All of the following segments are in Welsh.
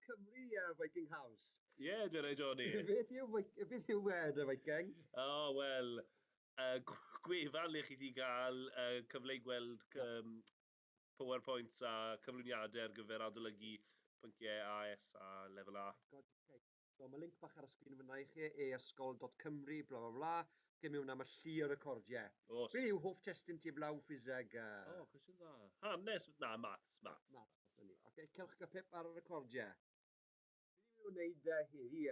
Cymru, uh, Viking House. Ie, yeah, dwi'n rhaid Johnny. Beth yw, beth yw dy Viking? O, oh, wel, gwefan le chi wedi gael cyfle i gweld PowerPoints a cyflwyniadau ar gyfer adolygu pynciau AS a Lefel A. God, okay. So mae link bach ar y sgrin fyna i chi, eysgol.cymru, bla bla bla. Gym mewn am y llu o recordiau. Os. Beth yw hoff testun ti blaw ffiseg? O, oh, cwestiwn dda. Hanes, na, maths, maths. Maths, maths ni. Okay, cewch gael pip ar y recordiau. Be ni'n mynd i wneud heddi,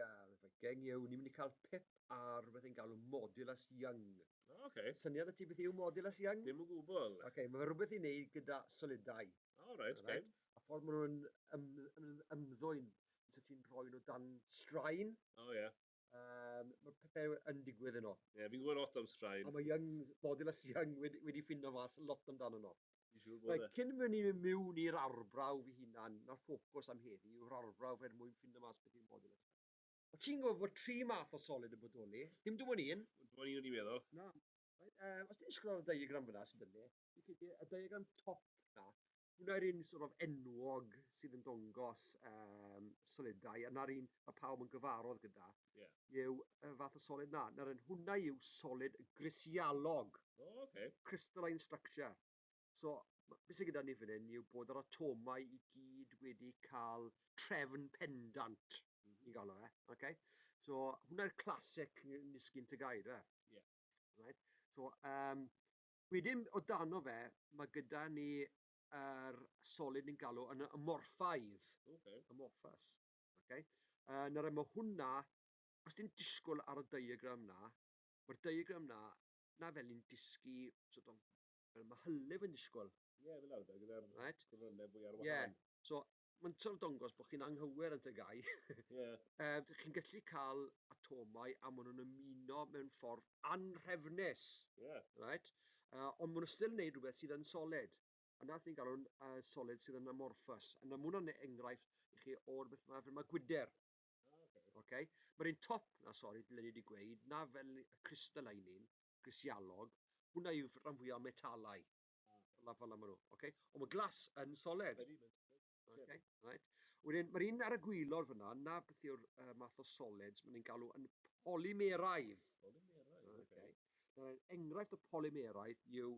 Viking, yw ni'n mynd i cael pip ar rhywbeth yn galw Modulus Young. O, okay. Syniad y ti beth yw Modulus Young? Dim o gwbl. Okay, mae rhywbeth i wneud gyda solidau. O, right, okay. Right? A ffordd maen nhw'n ymddwyn, so ti'n rhoi nhw dan straen. O, ie. Mae pethau yn digwydd yno. Ie, fi'n gwybod lot am straen. A mae Young, Modulus Young wedi ffindo mas lot amdano nhw. Fi'n siŵr bod e. Cyn mynd ni'n mynd mewn i'r arbrawf i hunan, na'r ffocws am heddi yw'r arbrawf er mwyn ffindo mas beth yw'r Modulus Young. O ti'n gwybod bod tri math o solid yn bodoli? Dim dim ond un. Dim ond un o'n i'n meddwl. Na. Right, os ti'n sgrol y diagram fyna sydd yna, fi'n credu y diagram top na, hwnna'r un sort of enwog sydd yn dongos solidau, a na'r un mae pawb yn gyfarwydd gyda, yw y fath o solid na. Na'r un hwnna yw solid grisialog. Oh, okay. Crystalline structure. So, beth sydd gyda ni fan hyn yw bod yr atomau i gyd wedi cael trefn pendant, ni'n galw e. Okay? So, hwnna'r classic nisgyn tygau, fe? Yeah. Right? So, wedyn o dano fe, mae gyda ni yr solid ni'n galw yn amorffaidd. Okay. Amorphous. Okay? Nawr, mae hwnna, os ti'n disgwyl ar y diagram na, mae'r diagram na, na fel ni'n disgu, sort of, fel mae hylif yn disgwyl. Ie, yeah, fel arfer, gyda'r right? cyfrynnau fwy ar wahân. Yeah. So, mae'n sort of dongos bod chi'n anghywir yn tygau. Yeah. Chi'n gallu cael atomau a maen nhw'n ymuno mewn ffordd anrhefnus. Yeah. Right? Ond maen nhw'n still wneud rhywbeth sydd yn solid. A nath ni'n galw'n solid sydd yn amorphous. A na mwna'n enghraifft i chi o'r beth mae fel mae gwydr. Okay. Okay. Mae'r un top na, sori, dylen ni wedi gweud, na fel y crystalline un, grisialog, hwnna yw rhan fwyaf o metalau. Okay. Fel maen nhw. Okay. Ond mae glas yn solid. Ydy, mae'n solid. Okay, right. Wedyn, mae'r un ar y gwylod fyna, na beth yw'r math o solids, maen nhw'n galw yn polymeraidd. Polymeraidd, okay. Nawr, enghraifft o polymeraidd yw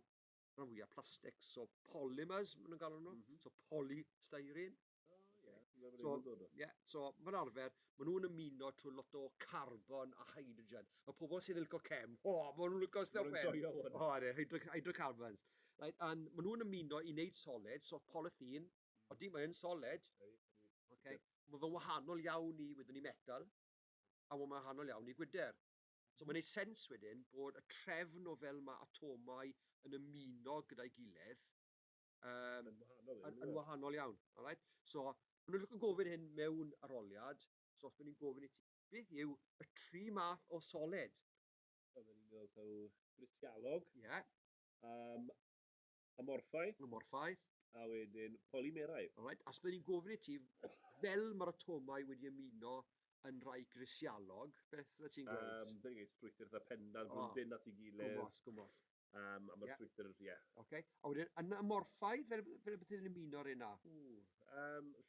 rhan fwyaf plastics, so polymers, maen nhw'n galw nhw, so polystyrene. Oh, ie. So, yeah, so fel arfer, maen nhw'n ymuno trwy lot o carbon a hydrogen. Mae pobl sydd yn licio chem, o, maen nhw'n licio stuff Maen nhw'n hyn. joio hwn. O, ydy, hydrocarbons. Right, and maen nhw'n ymuno i wneud solid, so polythene, odi, mae'n solid. Okay. Mae fe'n wahanol iawn i, wedyn ni, metal, a mae'n wahanol iawn i gwydr. So mae'n neud sens wedyn bod y trefn o fel mae atomau yn ymuno gyda'i gilydd Yn wahanol yn wahanol iawn. Alright? So, maen nhw'n licio gofyn hyn mewn arholiad. So, os maen nhw'n gofyn i ti, beth yw y tri math o solid? Byddwn ni'n meddwl taw grisialog. Ie. Amorffaidd. Amorffaidd. A wedyn polymeraidd. Alright. A os byddwn ni'n gofyn i ti, fel mae'r atomau wedi ymuno yn rhai grisialog, beth fydde ti'n gweud? Byddwn ni'n gweud strwythur eitha pendant, bod yn dynn at ei gilydd. Gwmos, gwmos. A mae'r strwythur, ie. Okay. A wedyn, yn amorffaidd, fel beth ydyn ni'n ymuno ar hynna?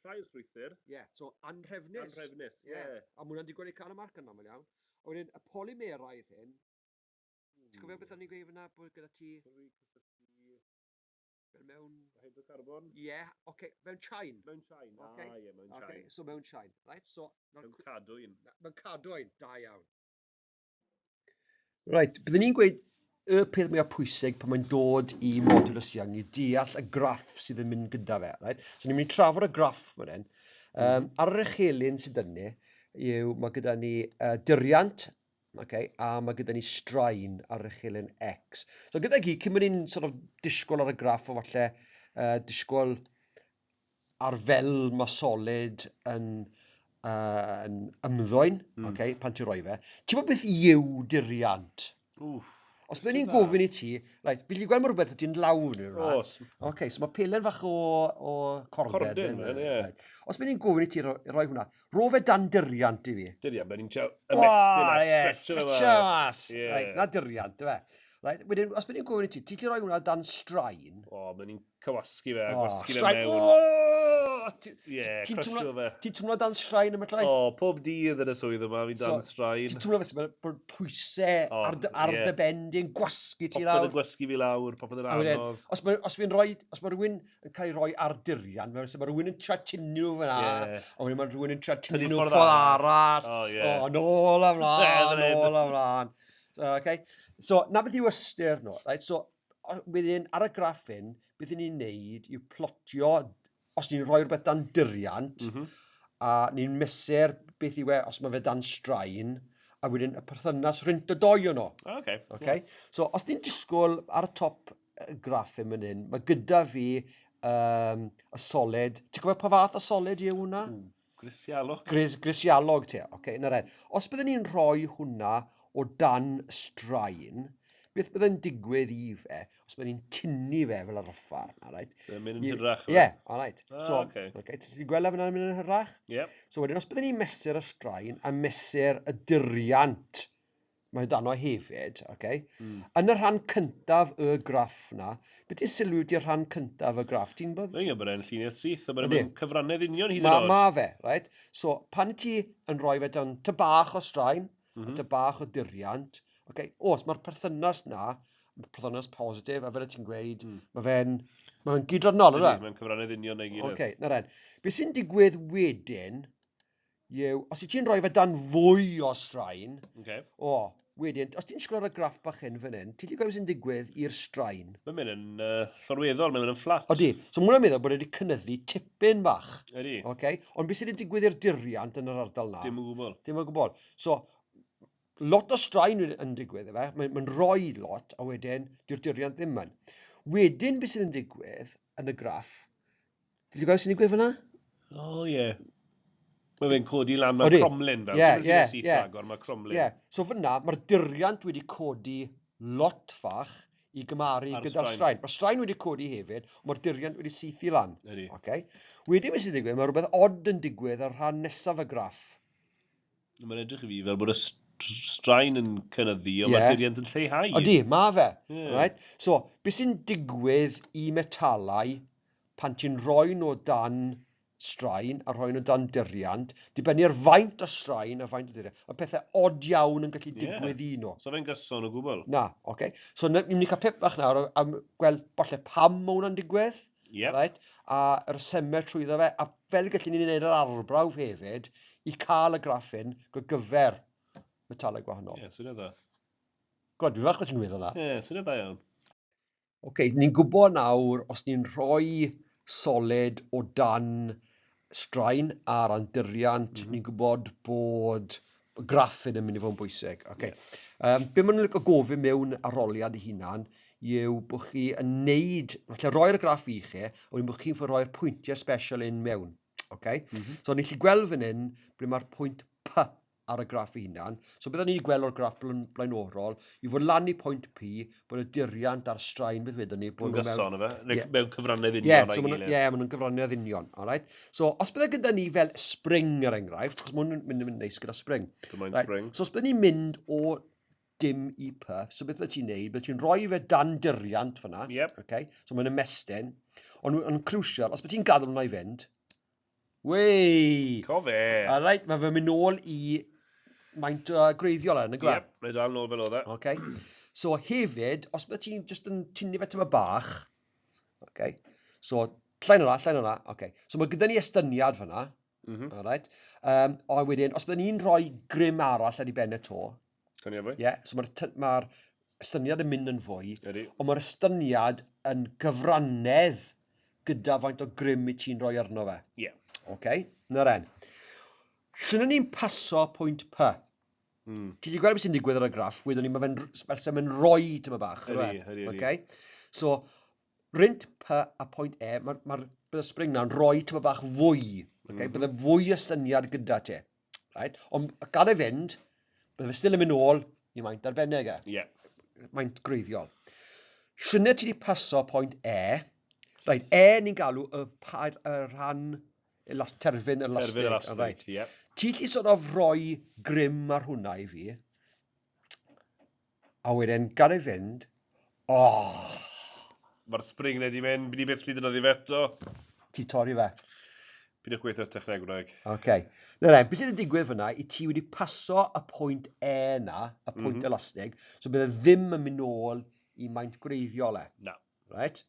Llai o strwythur. Ie, yeah, so anrhefnus. Anrhefnus, ie. Yeah. A ma' hwnna'n digwydd i cael y marc yna, mae'n iawn. A wedyn, y polymeraidd hyn, ti'n cofio beth o'n i'n gweud fyna, bod gyda ti? Pwy cysylltu Fel mewn Hydrocarbon? Ie, yeah, oce, mewn chain. Mewn chain, okay. Ah, ie, mewn chain. Okay, so mewn chain, right? So, mewn cadwyn. Mewn cadwyn, da iawn. Right, byddwn ni'n gweud y peth mwyaf pwysig pan mae'n dod i Modulus Young i deall y graff sydd yn mynd gyda fe. Right? So ni'n mynd i trafod y graff fan hyn. Ar yr echelin sydd dynnu yw mae gyda ni diriant, okay, a mae gyda ni straen ar yr echelin X. So gyda gi, cyn bod ni'n sort of disgwyl ar y graff o falle disgwyl ar fel mae solid yn ymddwyn, okay, pan ti'n rhoi fe. Ti'n gwybod beth yw diriant? Wff. Os byddwn ni'n gofyn i ti, right, fi'n gallu gweld mae rhywbeth ti'n lawr neu rhywbeth. Oes. Okay, so mae pelen fach o corded. Cordyn, man, ie. Right. Os byddwn ni'n gofyn i ti roi hwnna, ro fe dan diriant i fi. Diriant, mae'n ni'n siarad ymestyn a stretch o stretch mas. Ie. Right, na diriant, dy fe. Right, wedyn, os byddwn ni'n gofyn i ti, ti'n gallu rhoi hwnna dan straen? O, mae'n ni'n cywasgu fe, a gwasgu fe straen. mewn. O! Ie, ti'n crysio teimlo fe. Ti'n teimlo dan straen am y llai? O, pob dydd yn y swydd yma, fi'n dan So, straen. Ti'n teimlo fel bod pwysau O, ar, dy, ar ie. dy ben di'n gwasgu ti Popeth lawr. yn gwasgu fi lawr, popeth yn A wedyn, anodd. os fi'n rhoi, os mae rhywun yn cael ei roi ar dirian, mae rhywun yn trio tynnu nhw fyna, Ie. a wedyn mae rhywun yn trio tynnu Tynnu nhw ffordd ffordd arall. arall. O, ie. O, nôl a Ie, mlaen, fan hyn. nôl a mlaen. So, okay. So, na beth yw ystyr nhw, right? So, wedyn, ar y graff hyn, beth ni'n neud yw plotio, os ni'n rhoi rhywbeth dan diriant, a ni'n mesur beth yw e os mae fe dan straen, a wedyn y perthynas rhynt y doi o'n. O, oce. Okay? So, os ni'n disgwyl ar y top y graff hyn fan hyn, mae gyda fi y solid. Ti'n gwybod pa fath o solid yw hwnna? Ww, Grisialog. Grisialog te. Okay, 'na ren. Os byddwn ni'n rhoi hwnna o dan straen, beth byddai'n digwydd i fe os byddwn ni'n tynnu fe fel yr uffar, alright? Mae'n mynd yn hyrach. Ie, yeah, alright. Ah, So, ocê. okay, ti'n gweld e fyna'n mynd yn hyrach? Ie. So wedyn, os byddwn ni'n mesur y straen a mesur y diriant mae dano hefyd, okay? Yn y rhan cyntaf y graff na, beth ti'n sylwi ydy'r rhan cyntaf y graff? Ti'n bod? Mae'n gwybod bod e'n llinell syth, a bod Ydi. e'n cyfrannedd union hyd yn Ma, oed. ma fe, right? So, pan ti yn rhoi fe dan ty bach o straen, a ty bach o diriant, okay? Os mae'r perthynas na, perthynas positif, a fel y ti'n gweud, mae fe'n ma fe'n gydrannol, Ydi, yna? mae'n cyfrannedd union na'i gilydd. Oce, 'na ren. Beth sy'n digwydd wedyn yw, os wyt ti'n rhoi fe dan fwy o straen, Ocê. o, wedyn, os ti'n sgwrdd ar y graff bach hyn fan hyn, ti'n gallu gweld beth sy'n digwydd i'r straen? Mae'n mynd yn llorweddol, mae'n mynd yn fflat. Odi, so ma' hwnna'n meddwl bod e wedi cynyddu tipyn bach. Ydi. Oce, ond beth sydd wedi digwydd i'r diriant yn yr ardal na? Dim o gwbl. Dim o gwbl. So, lot o straen yn digwydd efe, mae'n mae rhoi lot, a wedyn, dyw'r diriant ddim yn. Wedyn, beth sydd yn digwydd yn y graff, ti'n gweld beth sy'n digwydd fyna? O, ie. Mae fe'n codi lan, mae'n Odi. cromlin fel. Ie, Dim yn ie, llinell syth ie. ragor, mae cromlin. Ie, so fyna, mae'r diriant wedi codi lot fach i gymaru Ar gyda'r straen. straen. Mae'r straen wedi codi hefyd, ond mae'r diriant wedi sythu lan. Ydi. Okay. Wedyn beth sy'n digwydd, mae rhywbeth odd yn digwydd ar rhan nesaf y graff. Mae'n edrych i fi fel bod y straen yn cynyddu, ond Ie. mae'r diriant yn lleihau. Odi, ma fe. Ie. Right? So, beth sy'n digwydd i metalau pan ti'n rhoi nhw dan straen a rhoi nhw dan diriant, dibynnu ar faint o straen a faint o diriant, mae pethau od iawn yn gallu Ie. digwydd i nhw. So fe'n gyson o gwbl. Na, oce. Okay. So, ni'n mynd i cael pip bach nawr am gweld falle pam mae hwnna'n digwydd. Ie. Right? A yr resymau trwyddo fe, a fel gallu ni wneud yr arbrawf hefyd, i cael y graff hyn gyfer metalau gwahanol. Ie, syniad dda. God, dwi'n falch bod ti'n gweud hwnna. Ie, syniad dda iawn. Oce, ni'n gwybod nawr os ni'n rhoi solid o dan straen ar anduriant, ni'n gwybod bod graff hyn yn mynd i fod yn bwysig. Okay. Be maen nhw'n licio gofyn mewn arholiad eu hunan yw bod chi yn neud, falle roi'r graff i chi, a wedyn bod chi'n fod roi'r pwyntiau special in mewn. Okay? So ni'n gallu gweld fan hyn ble mae'r pwynt P ar y graff ei hunan. So beth o'n ni wedi gweld o'r graff blaenorol, i fod lan i pwynt P, bod y diriant a'r straen, beth wedon ni, bod Yn nhw mewn gyson, efe? Neu Ie. mewn cyfrannedd Ie, union so a'i ma' nhw- gilydd. ie, maen nhw'n gyfraniad union, alright? So, os bydde gyda ni fel spring er enghraifft, achos ma' hwn yn mynd yn neis gyda spring. Dim moyn Right. spring. So, os bydde ni'n mynd o dim i P, so beth bydde ti'n neud, bydde ti'n rhoi fe dan diriant fyna. Iep. Okay? So mae'n ymestyn. Ond yn crucial, os bydde ti'n gadael hwnna i fynd, wei! Co fe! Alright, mae fe'n mynd nôl i maint gwreiddiol yn y gwe. Iep, mae dal nôl fel oedd e. Okay. So hefyd, os bydde ti'n just yn tynnu fe tyma bach, okay. So, llain o'na, llain o'na, okay. So mae gyda ni estyniad fyna, alright. A wedyn, os bydde ni'n rhoi grym arall ar ei ben y to, Syniad fwy? ie, yeah, so mae'r ma estyniad yn mynd yn fwy, Ydi. ond mae'r estyniad yn gyfrannedd gyda faint o grym i ti'n rhoi arno fe. Ie. Okay, 'na ren. Swn ni'n paso pwynt P. Ti wedi gweld beth sy'n digwydd ar y graff, wedyn ni, mae fe'n fel sy'n mynd roi tyma bach. Ydi, yw e? ydi, ydi. Okay? So, rhynt P a pwynt E, mae'r ma bydd y spring na'n rhoi tyma bach fwy. Okay? Bydde fwy o syniad gyda ti. Right? Ond gan e fynd, bydde fe still yn mynd nôl i maint arbennig e. Ie. Maint gwreiddiol. Siwrne ti wedi paso pwynt E, right, E ni'n galw y, par, y rhan terfyn elastig. Terfyn elastig, Right. ie. Ti lli sort of roi grym ar hwnna i fi, a wedyn gan ei fynd, oh, Mae'r spring wedi mynd, bydd i byth lli defnyddio fe eto. ti torri fe. Pidwch gweithio technegwraig. OK. Na re, beth sydd wedi digwydd fyna, i ti wedi paso y pwynt E na, y pwynt elastig, so bydde ddim yn mynd nôl i maint gwreiddiol e. Na. Right?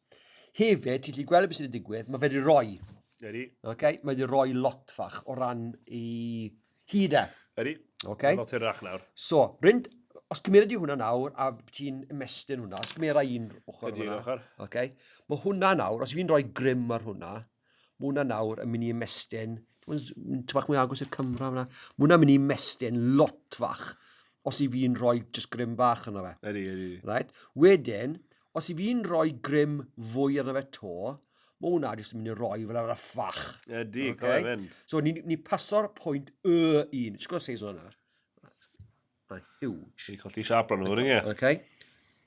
Hefyd, ti'n gallu gweld beth sydd wedi digwydd, mae fe wedi roi. Ydy. Okay? Mae wedi roi lot fach o ran i hyd e. Ydy. Okay? Lot hirach nawr. So, Rwy'n, os cymera di hwnna nawr a ti'n ymestyn hwnna, os cymera un ochr Ydy, hwnna, ochr. Okay? Mae hwnna nawr, os fi'n rhoi grym ar hwnna, mae hwnna nawr yn mynd i ymestyn, ti'n bach mwy agos i'r camera hwnna, mae hwnna'n mynd i ymestyn lot fach os i fi'n rhoi just grym bach yna fe. Ydy, ydy. Right? Wedyn, os i fi'n rhoi grym fwy arno fe to, mae hwnna jyst yn mynd i roi fel ar y ffach. Ydy, Ocê. okay. Fynd. So ni paso'r pwynt y un. Just gweld seis hwnna. Mae'n huge. Fi colli siap bron nhw, e? Okay.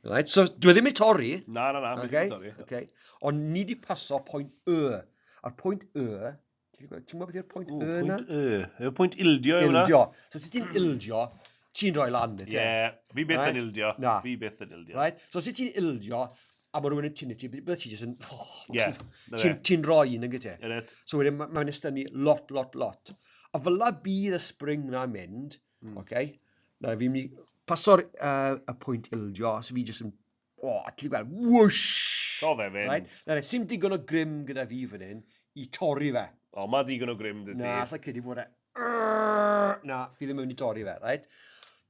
Right. So dwi e ddim i torri. Na, na, na, Okay. okay. Torri. Okay. Ond ni di paso pwynt y. A'r pwynt y, ti'n gwybod beth yw'r pwynt Ww, y na? Pwynt y. Yw pwynt ildio yw hwnna? Ildio. So os ti'n ildio, ti'n rhoi lan, y te. Ie, fi byth Right. yn ildio. Na. Fi byth yn ildio. Right? So os ti'n ildio, a mae rhywun yn tynnu ti, bydde ti jyst yn... Oh, Ie, na fe. Ti'n rhoi un yn gyda. Yn it. So wedyn mae'n estynnu lot, lot, lot. A fel la bydd y spring na'n mynd, okay, na fi'n mynd i paso'r y pwynt ildio, so fi jyst yn, o, oh, ti'n gweld, whoosh! So fe fynd. Right? Na, na, sim digon o grym gyda fi fan hyn i torri fe. O, mae digon o grym dy ti. Na, sa'n credu bod e... Na, fi ddim yn mynd i torri fe, right?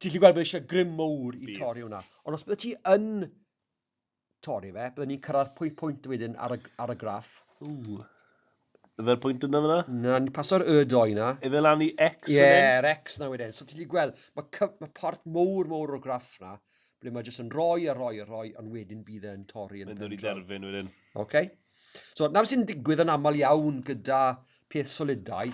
Ti'n gallu gweld bod eisiau grym mowr i Bydd. torri hwnna. Ond os bydde ti yn torri fe, bydden ni'n cyrraedd pwy pwynt wedyn ar y graff. Ww. Yfe'r pwynt yna fyna? Na, ni'n paso'r y doi na. Efe lan i X Ie, fan hyn? yr X na wedyn. So ti'n gallu gweld, mae part mowr mowr o'r graff na, ble mae jyst yn rhoi a rhoi a rhoi, ond wedyn bydd e'n torri yn Mae'n dod i pen draw. derfyn wedyn. Okay? So, na beth sy'n digwydd yn aml iawn gyda peth solidau,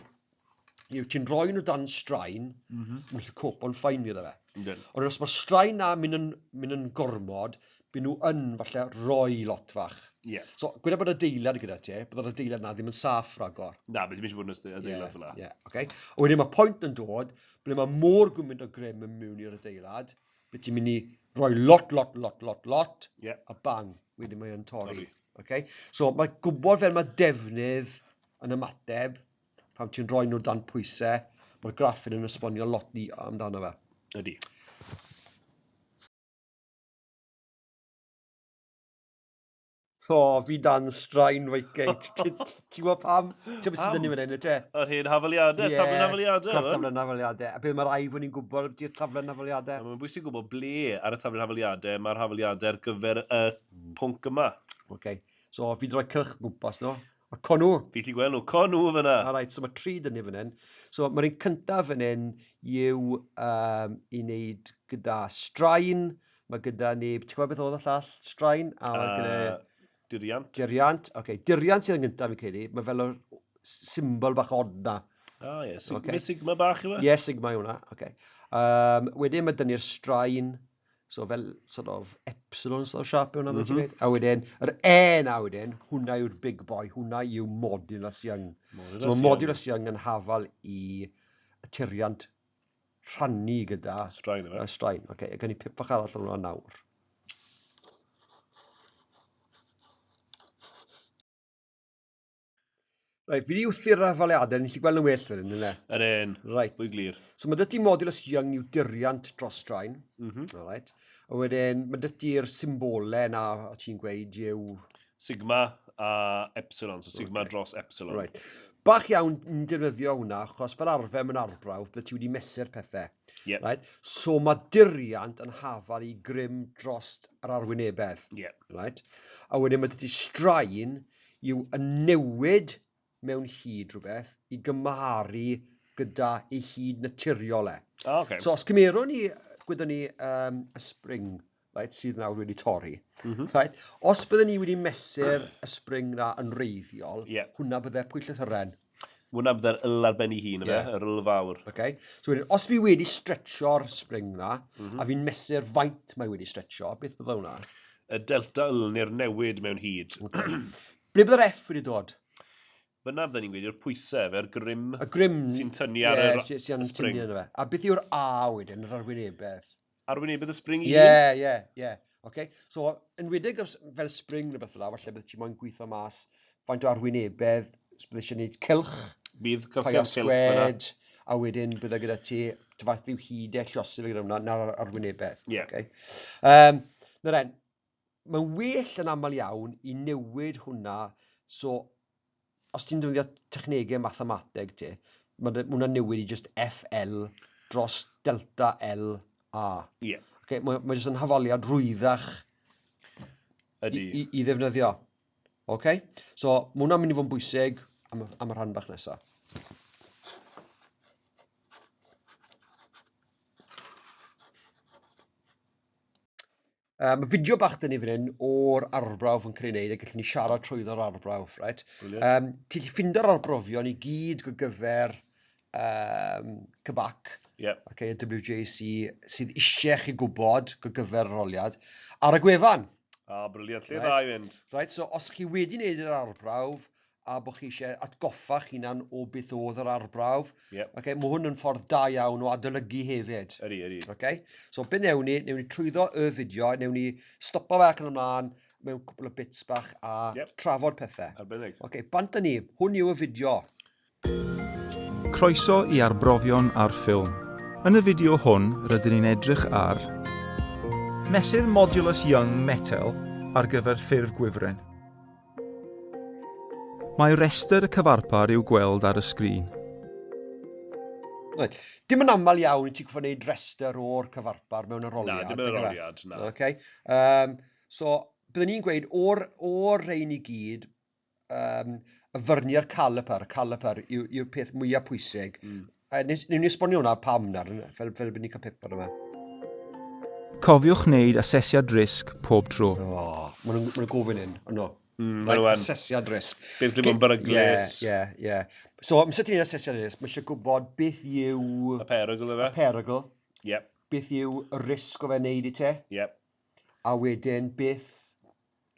yw ti'n rhoi nhw dan straen, maen nhw'n gallu copo'n fine gyda fe. Yndyn. Ond os mae'r straen na mynd yn gormod, byd nhw yn falle rhoi lot fach. Ie. So, gweda bod adeilad gyda ti, bydd yr adeilad na ddim yn saff rhagor. Na, beth ti'n eisiau bod yn adeilad fel la. Ie, okay. A wedyn mae pwynt yn dod, ble mae mor gymaint o grym yn mewn i'r adeilad, ble ti'n mynd i roi lot, lot, lot, lot, lot, Ie. a bang, wedyn mae yn torri. Torri. Okay? So mae gwybod fel mae defnydd yn ymateb, pan ti'n rhoi nhw dan pwysau, mae'r graff yn esbonio lot ni amdano fe. Ydy. O, fi dan straen, Waikate. Ti'n gwybod pam? Ti'n gwybod sydd Pam? yn ni fan hyn, y te? Yr hen hafaliadau, Ie, taflen hafaliadau. Craff hwn. taflen hafaliadau. A beth mae'r aif o'n i'n gwybod ydy'r taflen hafaliadau. Mae'n bwysig gwybod ble ar y taflen hafaliadau mae'r hafaliadau ar gyfer y pwnc yma. Okay. So, fi wedi rhoi cylch o gwmpas nhw. A conw. Fi gallu gweld nhw, con nhw fyna. Alright, so mae tri dyn ni fan hyn. So mae'r un cyntaf fan hyn yw i wneud gyda straen. Mae gyda ni, ti'n gwybod beth oedd y llall? Straen. A mae gyda Diriant. diriant. Okay, diriant sydd yn gyntaf fi'n credu. Mae fel yr symbol bach od na. Ah, ie. Sigma, Ocê. sigma bach yw e? Ie, yes, sigma yw hwnna. Okay. Wedyn mae dyn ni'r straen. So fel sort of epsilon sort of sharp yw hwnna, mm -hmm. A wedyn, yr E na wedyn, hwnna yw'r big boy, hwnna yw modulus Young. Modulus So mae Young. modulus Young yn hafal i y tiriant rhannu gyda Straen yw e. y straen. Okay, a gen i pip bach arall ar hwnna nawr. Reit, fi wedi wthio'r hafaliadau, ni'n gallu gweld yn well fan hyn, yna. Yr un. Reit, Fwy glir. so mae dy ti modulus Young yw diriant dros straen. Alright. A wedyn, mae dy ti'r symbolau na, o ti'n gweud, yw... Sigma a epsilon. So sigma Ocê. dros epsilon. Right. Bach iawn yn defnyddio hwnna, achos fel arfer mewn arbrawf, bydde ti wedi mesur pethau. Ie. Right? So mae diriant yn hafal i grym dros yr arwynebedd. Ie. Right? A wedyn mae dy ti straen yw y newid mewn hyd rhywbeth i gymharu gyda ei hyd naturiol e. Ah, oce. So os cymerwn ni, gwydwn ni y spring, right, sydd nawr wedi torri, right? Os byddwn ni wedi mesur y spring na yn reiddiol, Ie. hwnna bydde pwyll lythyren. Hwna bydde'r yl ar ben ei hun, Ie. yfe? Yr yl fawr. Okay? So wedyn, os fi wedi stretcho'r spring na, a fi'n mesur faint mae wedi stretcho, beth bydde hwnna? Y delta yl neu'r newid mewn hyd. Ble bydde'r F wedi dod? Fyna bydden ni'n gweud yw'r pwysau, fe'r grym Y grym sy'n tynnu ar ie, yr sy'n y spring. tynnu arno fe. A beth yw'r A wedyn, yr arwynebedd? Arwynebedd y spring i Ie, ie, ie. Okay. So, enwedig os fel spring neu beth fel 'na, falle bydde ti moyn gweithio mas faint o arwynebedd Bydd eisiau gwneud cylch. Bydd cylch cylch sgwed, a wedyn bydde gyda ti tyfath yw hyd e llosif gyda hwnna, na'r arwynebedd. Ie. Yeah. Okay. Nawr en, mae'n well yn aml iawn i newid hwnna, so os ti'n defnyddio technegau mathemateg ti, mae hwnna'n newid i just FL dros delta L A. Ie. Yeah. Okay, mae, mae jyst yn hafaliad rwyddach Ydy. I, i, i ddefnyddio. Okay? So, mae hwnna'n mynd i fod yn bwysig am, am y rhan bach nesaf. Mae fideo bach dyn ni fan hyn o'r arbrawf yn cael ei wneud a gallwn ni siarad trwyddo'r arbrawf, right? Ti'n gallu ffindo'r arbrofion i gyd go gyfer CBAC, yep. okay, WJC, sydd eisiau chi gwybod go gyfer yr oliad, ar y gwefan. Ah, briliant, lle right. dda i fynd. Right, so os chi wedi wneud yr arbrawf, a bod chi eisiau atgoffa'ch hunan o beth oedd yr arbrawf. Yep. Okay, mae hwn yn ffordd da iawn o adolygu hefyd. Ydy, ydy. Okay? So be newn ni, newn ni trwyddo y fideo, newn ni stopo fe ac yn ymlaen mewn cwpl o bits bach a yep. trafod pethau. Arbennig. Okay, bant â ni, hwn yw y fideo. Croeso i arbrofion ar ffilm. Yn y fideo hwn, rydyn ni'n edrych ar Mesur modulus Young metel ar gyfer ffurf gwifren. Mae rhestr y cyfarpar i'w gweld ar y sgrin. Reit. Dim yn aml iawn i ti gorfod gwneud rhestr o'r cyfarpar mewn arholiad. Na, dim yn arholiad, na. Okay. So, byddwn ni'n gweud o'r, o'r rhain i gyd, y vernier caliper, y caliper yw'r yw peth mwyaf pwysig. Newn ni esbonio hwnna pam nawr, fel, fel bydd ni'n cael pip arno fe. Cofiwch wneud asesiad risg pob tro. O, maen nhw'n ma nhw gofyn hyn, ond no. Maen nhw yn. Asesiad risg. Beth lle mae'n beryglus. Ie, ie, ie. So, amser ti'n gwneud asesiad risg, mae eisiau gwybod beth yw... Y perygl efe. Y perygl. Yep. Beth yw y risg o fe wneud i te. Yep. A wedyn, beth...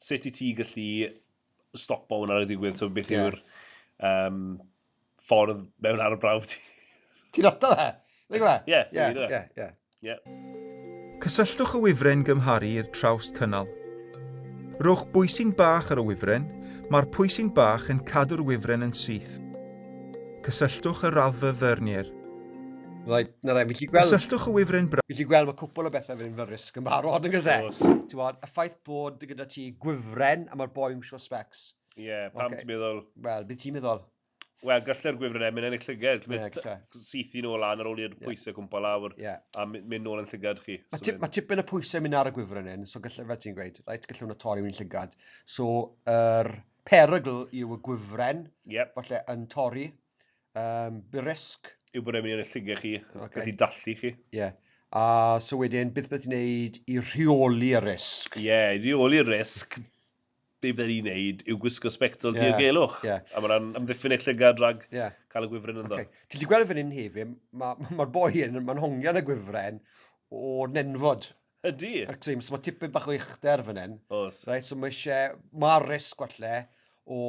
Sut i ti gallu stopo hwnna ar y digwydd, so beth yw'r ffordd mewn arbrawf ti. Ti'n atal e? Ie, ie, ie. Ie. Cysylltwch y wifren gymharu i'r trawst cynnal. Rhowch bwysyn bach ar y wifren, mae'r pwysyn bach yn cadw'r wifren yn syth. Cysylltwch y raddfa vernier. Right, na rai, fi gweld... Cysylltwch y wifren bra... Fi gweld mae cwpl o bethau fan hyn fel risg yn barod, yn gyse? Ti'n bod, y ffaith bod gyda ti gwifren a mae'r boi yn gwisgo specs. Ie, yeah, pam okay. Ti'n meddwl? Wel, beth ti'n meddwl? Wel, galle'r gwifren mynd yn eich llygad. Yeah, syth i nôl lan ar ôl i'r pwysau cwmpa lawr a mynd nôl yn llygad chi. Mae so ma tipyn y pwysau mynd ar y gwifren hyn, so gallai, fel ti'n gweud, right, gallai hwnna torri mewn llygad. So, yr perygl yw y gwifren, yep. falle yn torri. Risg. Yw bod e'n mynd yn eich llygad chi, okay. Gallu dallu chi. Ie. Yeah. A so wedyn, beth beth ti'n neud i rheoli y risg? Ie, yeah, i rheoli'r risg, be bydden ni'n neud yw gwisgo sbectol diogelwch. Yeah. A mae'n amddiffyn eich llygad rhag cael y gwifren ynddo. Okay. Ti'n gallu gweld fan hyn hefyd, mae'r ma boi hyn, mae'n hongian y gwifren o'r nenfod. Ydy. Ac so mae tipyn bach o uchder fan hyn. Oes. Right, so mae eisiau, mae'r risg falle o...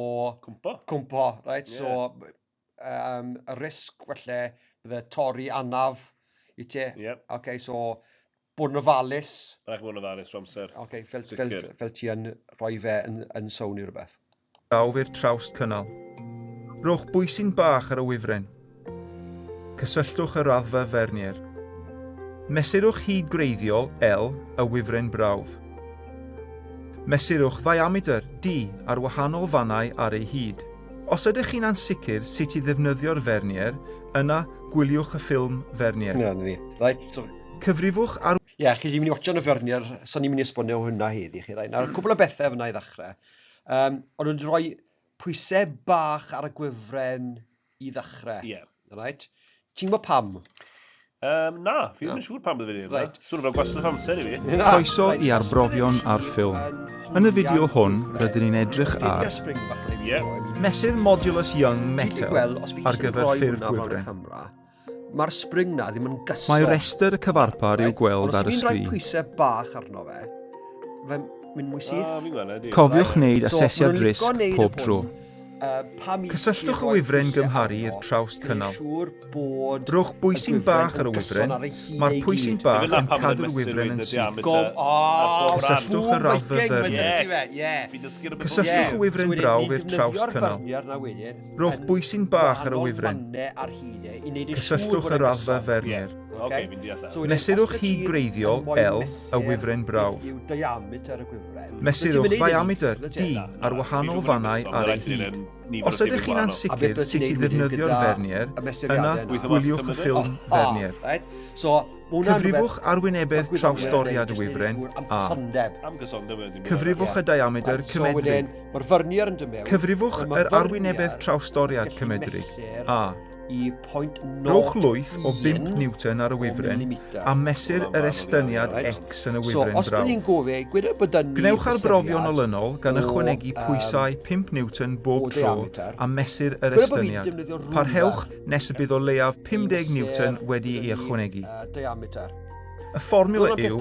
Cwmpo. Cwmpo, right? Yeah. So, y risg falle bydde torri anaf i ti. Yep. Okay, so bod yn ofalus. Rhaid bod yn ofalus trwy amser. Okay, fel, fel, fel ti yn rhoi fe yn sôn i rhywbeth. Brawf i'r trawst cynnal. Rhowch bwysyn bach ar y wifren. Cysylltwch y raddfa vernier. Mesurwch hyd gwreiddiol L y wifren brawf. Mesurwch ddiameter D ar wahanol fannau ar ei hyd. Os ydych chi'n ansicr sut i ddefnyddio'r vernier, yna gwyliwch y ffilm vernier. Na, na ni. Right, so... Cyfrifwch ar... Ie, yeah, chi wedi mynd i watchan y vernier, so ni'n mynd i esbonio hwnna heddi chi. Right? Nawr, cwbl o bethau fyna i ddechrau. Ond nhw wedi rhoi pwysau bach ar y gwifren i ddechrau. Ie. Yeah. Right? Ti'n gwybod pam? Na, fi ddim yn siŵr pam bydde fi'n Right. Sŵn fel gwastraff amser i fi. Croeso i arbrofion ar ffilm. Yn y fideo hwn, rydyn ni'n edrych ar Mesur modulus Young metel ar gyfer ffurf gwifren. Mae'r spring na ddim yn gyson. Mae rhestr y cyfarpar i'w gweld ar y Ond os fi'n rhoi sgrin. pwysau bach arno fe, fe'n mynd mwy syth. Fi'n gweld, ydy. Cofiwch wneud So, asesiad ma' nhw'n lico risg neud pob hwn tro. Cysylltwch y wifren gymharu i'r trawst cynnal. Rhowch bwysyn bach ar y wifren, mae'r pwysyn bach yn cadw'r wifren yn syth. Cysylltwch y raddfa vernier. Cysylltwch y wifren brawf i'r trawst cynnal. Rhowch bwysyn bach ar y wifren. Cysylltwch y raddfa vernier. Mesurwch hyd gwreiddiol, L, y wifren brawf. Mesurwch ddiametr, D, ar wahanol fannau ar ei hyd. Os ydych chi'n ansicr sut i ddefnyddio'r vernier, yna gwyliwch y ffilm Vernier. Cyfrifwch arwynebedd trawstoriad y wifren, A. Cyfrifwch y diamedr cymedrig. Cyfrifwch yr arwynebedd trawstoriad cymedrig, A. Rhowch lwyth o 5 Newton ar y wifren a mesur yr estyniad X yn y wifren brawf. Gwnewch arbrofion olynol gan ychwanegu pwysau 5 Newton bob tro a mesur yr estyniad. Parhewch nes y bydd o leiaf 50 Newton wedi ei ychwanegu. Y fformiwla yw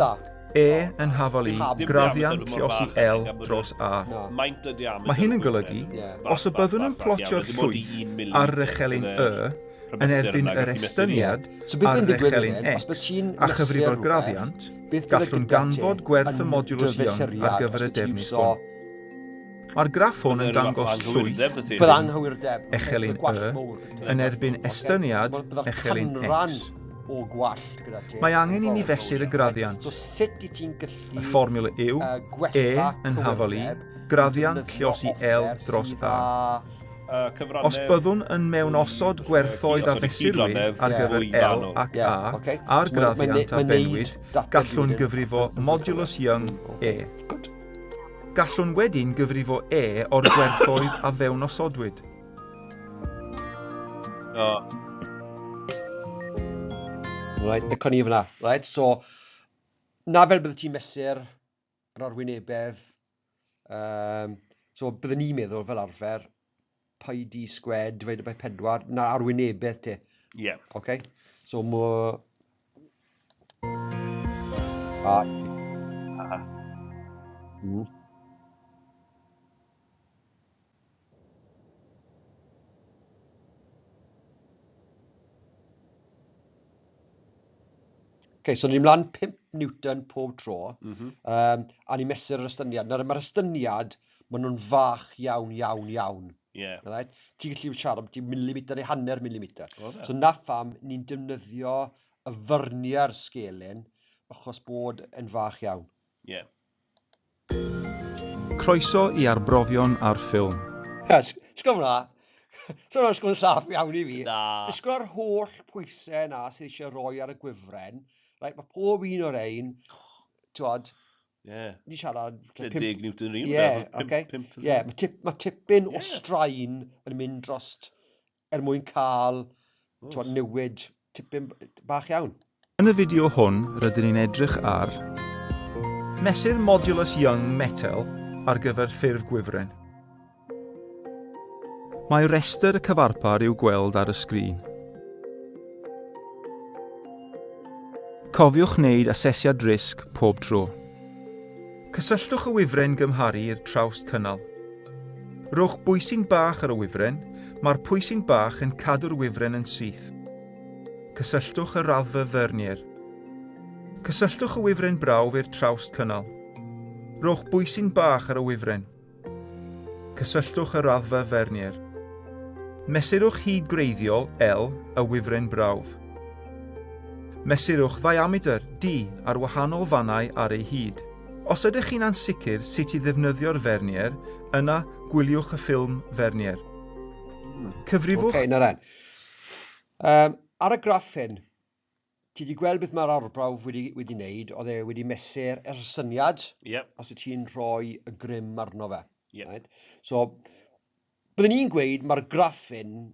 E yn hafal i graddiant lliosi L dros A. Mae hyn yn golygu, os y byddwn yn plotio'r llwyth ar yr echelin Y yn erbyn yr estyniad ar yr echelin X a chyfrifo'r graddiant, gallwn ganfod gwerth y modulus Young ar gyfer y defnydd hwn. Mae'r graff hwn yn dangos llwyth echelin Y yn erbyn estyniad echelin X. Mae angen i ni fesur y graddiant. Y fformiwla yw E yn hafal i graddiant lliosi L dros A. Os byddwn yn mewnosod gwerthoedd a fesurwyd ar gyfer L ac A a'r graddiant a bennwyd, gallwn gyfrifo modulus Young E. Gallwn wedyn gyfrifo E o'r gwerthoedd a fewnosodwyd. O. Right, y ni fyna. Right, so, na fel bydde ti'n mesur yr arwynebedd. So, byddwn ni'n meddwl fel arfer, pi d squared divided by 4, na arwynebedd ti. Ie. Yeah. Okay? So, mo... A. Aha. Okay, so ni'n mlaen 5 Newton pob tro, a ni'n mesur yr estyniad. Nawr, mae'r estyniad, maen nhw'n fach iawn, iawn, iawn. Ie. Right? Ti'n gallu siarad ambiti millimeter neu hanner millimeter. O, fe. So na pham ni'n defnyddio y vernier sgelyn, achos bod yn fach iawn. Ie. Croeso i arbrofion ar ffilm. Sgwm hwnna. So hwnna'n sgwm saff iawn i fi. Na. Disgwyl ar holl pwysau na sydd eisiau rhoi ar y gwifren. Right, mae pob un o'r ein, t'wod, Ie. ni siarad... Lle 10 Newton yr un. Ie, oce. Ie, mae tip, ma tipyn o Ie. straen yn mynd drost er mwyn cael t'wod, newid tipyn bach iawn. Yn y fideo hwn, rydyn ni'n edrych ar mesur modulus Young metel ar gyfer ffurf gwifren. Mae rhestr y cyfarpar i'w gweld ar y sgrin. Cofiwch wneud asesiad risg pob tro. Cysylltwch y wifren gymharu i'r trawst cynnal. Rhowch bwysyn bach ar y wifren, mae'r pwysyn bach yn cadw'r wifren yn syth. Cysylltwch y raddfa vernier. Cysylltwch y wifren brawf i'r trawst cynnal. Rhowch bwysyn bach ar y wifren. Cysylltwch y raddfa vernier. Mesurwch hyd gwreiddiol, L, y wifren brawf. Mesurwch ddiametr, D, ar wahanol fannau ar ei hyd. Os ydych chi'n ansicr sut i ddefnyddio'r vernier, yna gwyliwch y ffilm Vernier. Cyfrifwch Okay, nawr then. Ar y graff hyn, ti wedi gweld beth mae'r arbrawf wedi wneud, oedd e wedi mesur yr syniad, os wyt ti'n rhoi y grym arno fe. Right? So, byddwn ni'n gweud mae'r graff hyn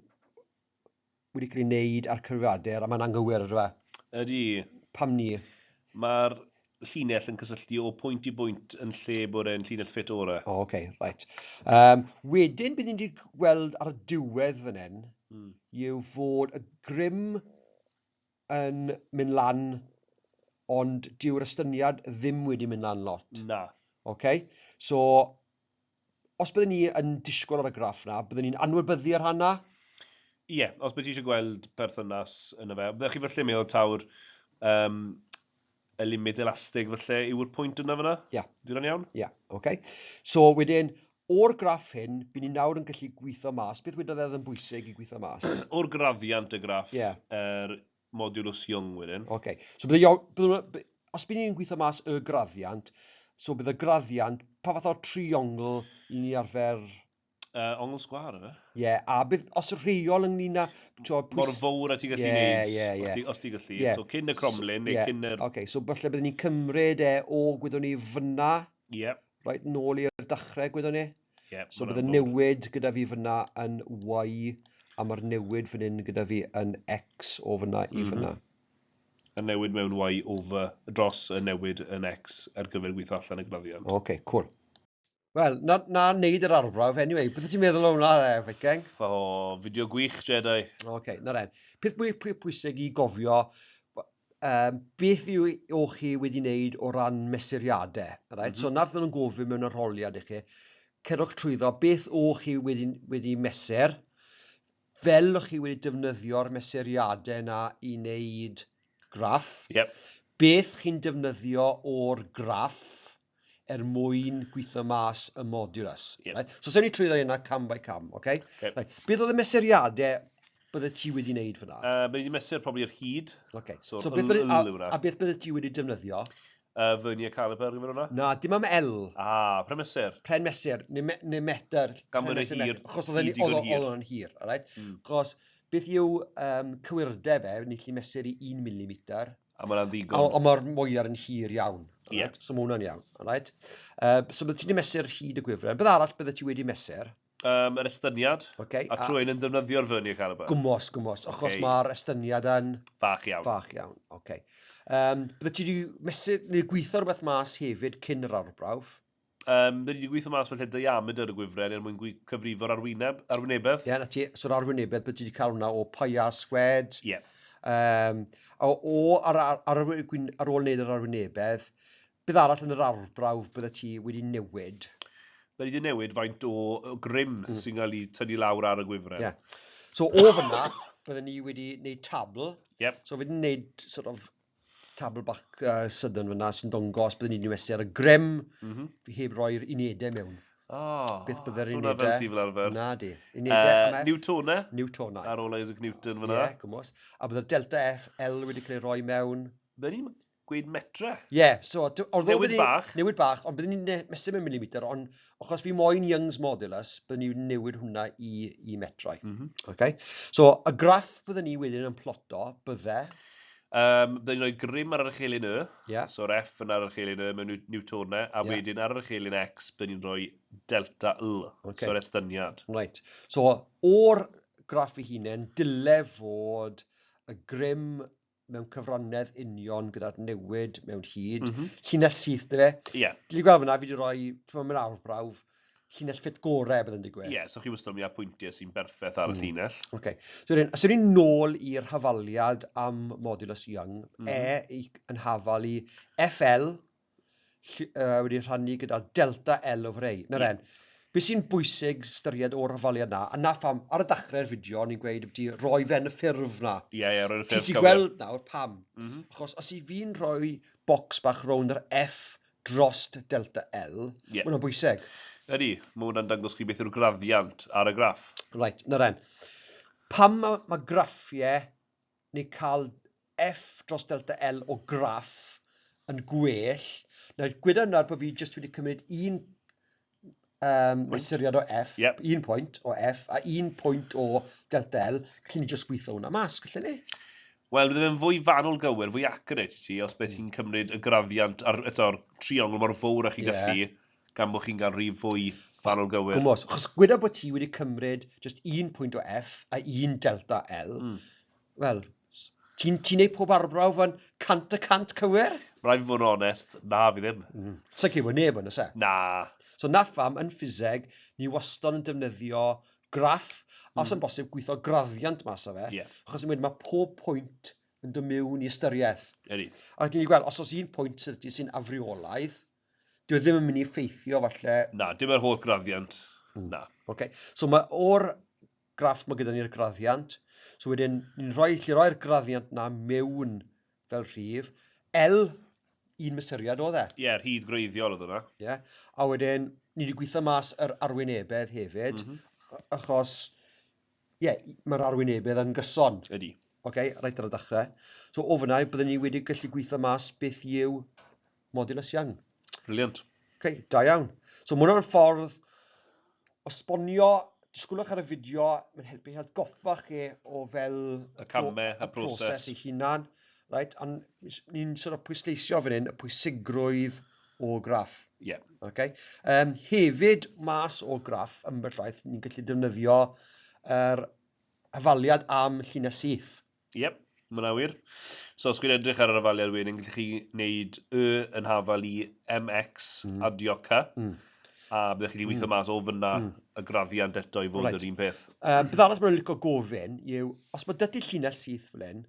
wedi cael ei wneud ar cyfrifiadur a mae'n anghywir, ydw e? Ydy. Pam ni? Mae'r llinell yn cysylltu o pwynt i bwynt yn lle bod e'n llinell ffit orau. O, oce, right. Wedyn, byddwn ni wedi gweld ar y diwedd fan hyn, yw fod y grym yn mynd lan, ond dyw'r estyniad ddim wedi mynd lan lot. Na. Oce? So, Os byddwn ni yn disgwyl ar y graff 'na, byddwn ni'n anwybyddu y rhan 'na? Ie, os bydd ti eisiau gweld perthynas yna fe. Byddech chi falle meddwl taw'r um, y limit elastig falle yw'r pwynt yna fyna? Ie. Yeah. Dwi'n iawn? Ie, yeah, oce. Okay. So wedyn, o'r graff hyn, bydd ni nawr yn gallu gweithio mas. Beth wedodd e oedd yn bwysig i gweithio mas? O'r graddiant y graff, yeah. er modulus Young wedyn. Oce. Okay. So bydde, bydde, os bydd ni'n gweithio mas y graddiant, so bydd y graddiant, pa fath o triongl i ni arfer... Ongl sgwâr, yfe? Ie, yeah, a bydd, os y rheol ynglyn â... Mor fawr a ti'n gallu yeah, neud, yeah, yeah. os ti'n gallu. Yeah. So cyn y cromlin, neu yeah. cyn yr... Okay, so falle byddwn ni'n cymryd e o, gwydwn ni, fyna, yeah. right, nôl i'r dechrau, gwydwn ni. Yeah, so bydd y newid gyda fi fyna yn Y, a mae'r newid fan hyn gyda fi yn X o fyna i fyna. Y newid mewn Y over, dros y newid yn X ar gyfer gweithio allan y graddiant. OK, cool. Wel, na, na neud yr arbrawf, anyway. Beth ti'n meddwl o hwnna, e, Viking? O, fideo gwych, Jedi. OK, na ren. Peth mwy pwysig i gofio, beth yw o chi wedi wneud o ran mesuriadau. Right? So na fydden nhw'n gofyn mewn arholiad i chi, cerwch trwyddo beth o chi wedi mesur, fel o'ch chi wedi defnyddio'r mesuriadau yna i wneud graff. Yep. Beth chi'n defnyddio o'r graff er mwyn gweithio mas y modulus. Yep. Right? So, sewn ni trwyddo yna cam by cam, okay? Okay. Right. Beth oedd y mesuriadau bydde ti wedi wneud fyna? Bydde wedi mesur probably yr hyd. Okay. So, So, beth bydde, L yw hwnna. a beth bydde ti wedi defnyddio? Vernier caliper ar gyfer hwnna? Na, dim am L. Ah, pren mesur. Pren mesur, neu, neu metr. Gan pren bod y mesur hir, metr. Achos oedd hyd digon hir. oedd o'n hir, alright? Achos beth yw cywirdeb e, ni'n gallu mesur i 1 mm. A mae hwnna'n ddigon. Ond mae'r mwyar yn hir iawn. Ie. Alright? So mae hwnna'n iawn. Alright? So bydde ti wedi mesur hyd y gwifren. Beth arall bydde ti wedi mesur? Yr estyniad. Okay, A trwy un yn defnyddio'r vernier caliper. Gwmos, gwmos. Achos Ocê. mae'r estyniad yn Fach iawn. fach iawn. Okay. Bydde ti wedi mesur, neu gweithio rhywbeth mas hefyd cyn yr arbrawf? Bydde ti wedi gweithio mas falle diameter y gwifren er mwyn cyfrifo'r arwynebedd. Ie, na ti. So'r arwynebedd, bydde ti wedi cael hwnna o pi r squared. Ie. O, ar, ar, ar, ar ôl wneud yr arwynebedd, beth arall yn yr arbrawf bydde ti wedi newid? Bydde ti wedi newid faint o grym sy'n cael ei tynnu lawr ar y gwifren. Ie. So o fyna, bydden ni wedi wneud tabl. Yep. So fi wedi wneud sort of tabl bach sydyn fyna sy'n dongos bydden ni wedi mesur ar y grym, fi heb roi'r unedau mewn. Oh, Beth bydde'r so hwnna fel unedau? ti fel arfer. Na di. Unedau am F. Newtonau. Newtonau. Ar ôl Isaac Newton fyna. Ie, gwmws. A bydde'r delta F, L wedi cael ei roi mewn. Bydden ni'n gweud metre. Ie, so... although Newid bydden ni- bach. Newid bach, ond bydden ni'n mesur mewn millimeter, ond achos fi moyn Young's modulus, bydden ni'n newid hwnna i metrau. Okay? So, y graff bydden ni wedyn yn ploto, bydde... Bydden ni'n rhoi grym ar yr echelin Y. Ie. So'r F yn ar yr echelin Y mewn Newtonau, a Ie. wedyn ar yr echelin X, bydden ni'n rhoi delta L, Ocê. so'r estyniad. Right. So, o'r graff ei hunain, dyle fod y grym mewn cyfrannedd union gyda'r newid mewn hyd. Llinell syth, dy fe? Ie. Dwi wedi gweld fyna, fi wedi rhoi, ti'n meddwl, mewn arbrawf, llinell ffit gorau bydd yn digwydd. Ie, so chi wastad yn mynd â pwyntiau sy'n berffaith ar y llinell. Okay. So wedyn, os ydyn ni'n nôl i'r hafaliad am modulus Young, E yn hafal i FL wedi rhannu gyda delta L over A. Na ren, beth sy'n bwysig ystyried o'r hafaliad na, a na pham, ar y dechrau'r fideo, ni'n gweud byti roi fe yn y ffurf na. Ie, ie, roi'r Ti'n ffurf gallu cywir. gweld nawr pam. Achos os i fi'n rhoi bocs bach rownd yr F drost delta L, Ie. ma' hwnna'n bwysig. Ydy, mae hwnna'n dangos chi beth yw'r graddiant ar y graff. Right, na ren. Pam ma graffiau neu cael F dros delta L o graff yn gwell, na gweda nawr bod fi jyst wedi cymryd un mesuriad o F, Yep. un pwynt o F a un pwynt o delta L, gallwn ni jyst gweithio hwnna mas, gallwn ni? Wel, bydde fe'n fwy fanwl gywir, fwy accurate i ti, os beth ti'n cymryd y graddiant ar eto'r triongl mor fawr â chi'n gallu, gan bod chi'n cael rhif fwy fanwl gywir. Gwmws, achos gweda bod ti wedi cymryd jyst un pwynt o F a un delta L, wel, ti'n ti neud pob arbrawf yn 100% cywir? Rhaid fi fod yn onest, na fi ddim. Sa'n credu bod neb yn, oes e? Na. So na pham, yn ffiseg, ni wastad yn defnyddio graff, a os yn bosib gweithio graddiant mas o fe, achos yn mynd, mae pob pwynt yn dod mewn i ystyriaeth. Ydy. A ni'n gweld, os oes un pwynt sydd ti sy'n afriolaidd, Dyw e ddim yn mynd i effeithio falle. Na, dim yr holl graddiant. Na. Okay. So mae o'r graff mae gyda ni'r graddiant. So wedyn, ni'n rhoi, lle roi'r graddiant na mewn fel rhif. L, un mesuriad oedd e. Ie, yeah, rhyd gwreiddiol oedd hwnna. Ie. Yeah. A wedyn, ni wedi gweithio mas yr arwynebedd hefyd, achos, ie, yeah, mae'r arwynebedd yn gyson. Ydy. Oce, okay, reit ar y dechrau. So o fyna, byddwn ni wedi gallu gweithio mas beth yw modulus Young. Brilliant. Oce, okay, da iawn. So mae hwnna'n ffordd o sbonio, disgwylwch ar y fideo, mae'n helpu chi atgoffa chi o fel y camau, y proses. Proses ei hunan. Right? A ni'n sort of pwysleisio fan hyn y pwysigrwydd o graff. Ie. Yeah. Okay? Hefyd, mas o graff, ambell waith, ni'n gallu defnyddio yr hafaliad am llinell syth. Iep, mae hwnna'n wir. So os chi'n edrych ar yr hafaliad wedyn, gallwch chi wneud y yn hafal i mx adio c, a byddwch chi wedi gweithio mas o fyna y graddiant eto i fod yr un peth. Beth arall maen nhw'n licio gofyn yw, os mae 'da ti llinell syth fel hyn,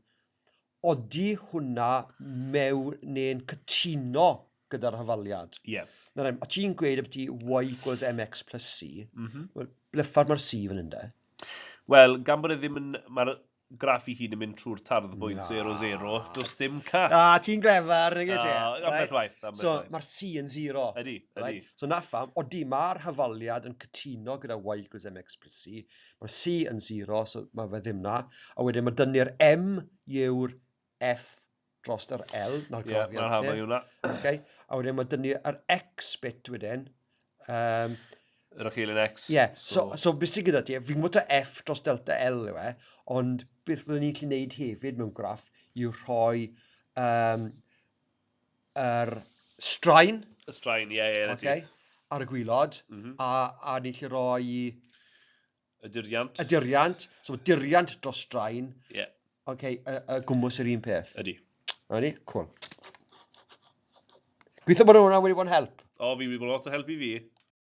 odi hwnna mewn neu'n cytuno gyda'r hafaliad? Ie. Nawr, o ti'n gweud ambyti y equals mx plus c, wel, ble ffordd mae'r c fan hyn de? Wel, gan bod e ddim yn... Mae'r graff i hun yn mynd trwy'r tarddbwynt 0, 0, does dim C. Ah, ti'n glefar, nag wyt ti? Ambell waith, ambell So, waith. mae'r C yn 0. Ydy. Right? So na pham, odi, mae'r hafaliad yn cytuno gyda y equals mx plus c. Mae'r C yn 0, so mae fe ddim na. A wedyn mae dynnu'r M yw'r F dros yr L, na'r Ie, graddiant. mae'n hafal i hwnna. Okay. A wedyn mae dynnu yr X bit wedyn. Yr achelyn X. Ie, yeah, so beth sydd gyda ti, fi'n gwybod ta F dros delta L yw e, ond beth byddwn ni'n gallu gwneud hefyd mewn graff yw rhoi yr straen. Y straen, ie, ie, 'na ti. Okay, ar y gwylod, a ni'n gallu rhoi Y diriant. Y diriant, so diriant dros straen. Ie. Yeah. Okay, y gwmws yr un peth. Ydy. Na ni? Cool. Gweithio bod hwnna wedi bod yn help. O, fi wedi bod lot o help i fi.